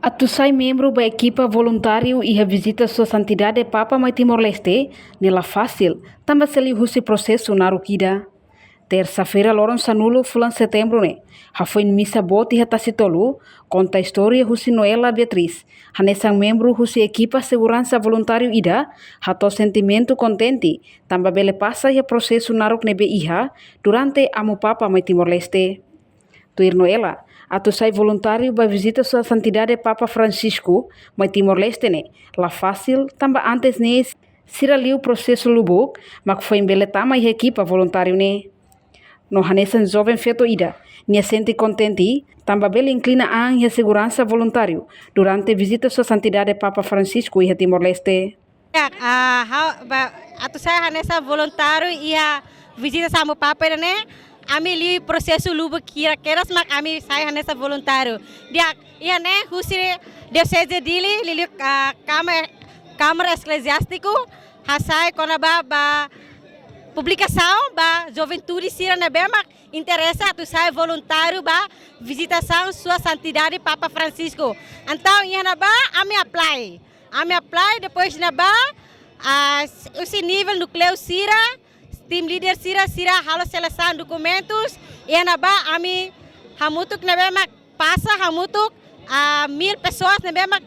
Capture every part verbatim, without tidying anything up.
Atu sai membru ba ekipa voluntáriu iha vizita Sua Santidade Papa mai Timor-Leste ne'e la fasil, tanba sei liu husi prosesu naruk ida. Tersa-feira, loron sanulu fulan Setembru ne'e, hafoin misa boot iha Tasitolu, konta istória husi Noela Beatriz, hanesan membru husi ekipa seguransa voluntáriu ida, hato'o sentimentu kontente, tanba bele pasa iha prosesu naruk ne'ebé iha durante Amu Papa mai Timor-Leste. Tuir Noela, atu sai voluntáriu ba vizita Sua Santidade Papa Francisco mai Timor-Leste ne'e la fasil, tanba antes ne'e sira liu prosesu lubuk mak foin bele tama iha ekipa voluntáriu ne'e. No hanesan joven feto ida, nia sente kontente tanba bele inklina an iha seguransa voluntáriu durante vizita Sua Santidade Papa Francisco iha Timor-Leste. Ya, ah, ha'u ba, atu sai hanesan voluntáriu iha vizita Amu Papa ne'e, ami liu prosesu lubuk hira kedas mak ami sai hanesan voluntáriu. Di'ak, iha ne'e husi Dioseze Dili, liuliu, ah, Kámara, Kámara Ekleziástiku, hasai kona-ba, ba publikasaun ba juventude sira ne'ebé mak interesa atu sai voluntáriu ba vizitasaun Sua Santidade Papa Francisco. Entaun, iha ne'ebá ami apply. Ami apply, depois ne'ebá, ah, husi nivel núkleu sira, team leader sira, sira halo selesaun dokumentus, iha ne'ebá ami hamutuk ne'ebé mak pasa hamutuk, ah, mil pessoas ne'ebé mak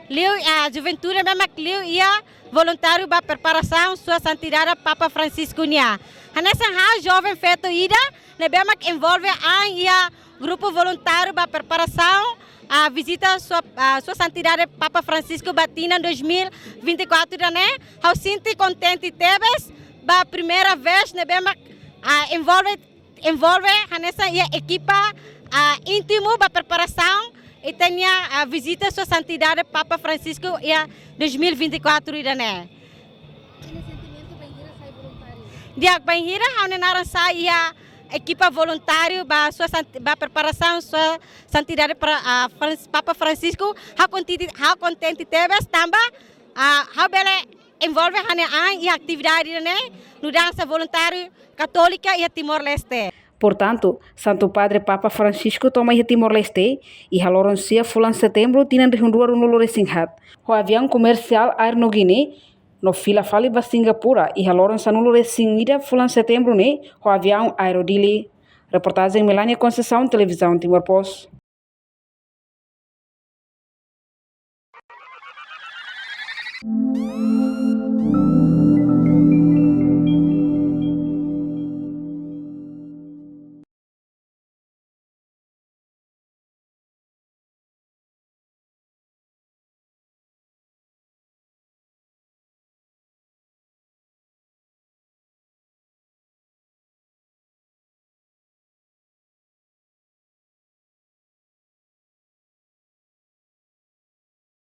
liu, ah, juventude ne'ebé mak liu iha voluntáriu ba preparasaun Sua Santidade Papa Francisco nian. Hanesan ha'u joven feto ida ne'ebé mak envolve an iha grupu voluntáriu ba preparasaun, ah, vizita Sua, ah, Sua Santidade Papa Francisco ba tinan dois mil vinte e quatro ida-ne'e, ha'u sente kontente tebes ba primeira vez ne'ebé mak, ah, envolve envolve hanesan iha ekipa, ah, íntimu ba preparasaun ita-nia, ah, vizita Sua Santidade Papa Francisco iha dois mil vinte e quatro ida-ne'e. Ita-nia sentimentu bainhira sai voluntáriu? Di'ak, bainhira ha'u-nia naran sai iha ekipa voluntáriu ba Sua Sant-, ba preparasaun Sua Santidade pra, ah, Frans-, Papa Francisco, ha'u kontente, ha'u kontente tebes tanba, ah, ha'u bele envolve ha'u-nia an iha atividade ne'e, nu'udar hanesan voluntáriu katólika iha Timor-Leste. Portantu, Santu Padre Papa Francisco to'o mai iha Timor-Leste iha loron sia fulan Setembru tinan rihun rua ruanulu resin haat, ho aviaun komersiál Air Niugini, no fila fali ba Singapura iha loron sanulu resin ida fulan Setembru ne'e ho aviaun Aero Dili. Reportajen Melania Conceição, Televizaun Timor Post.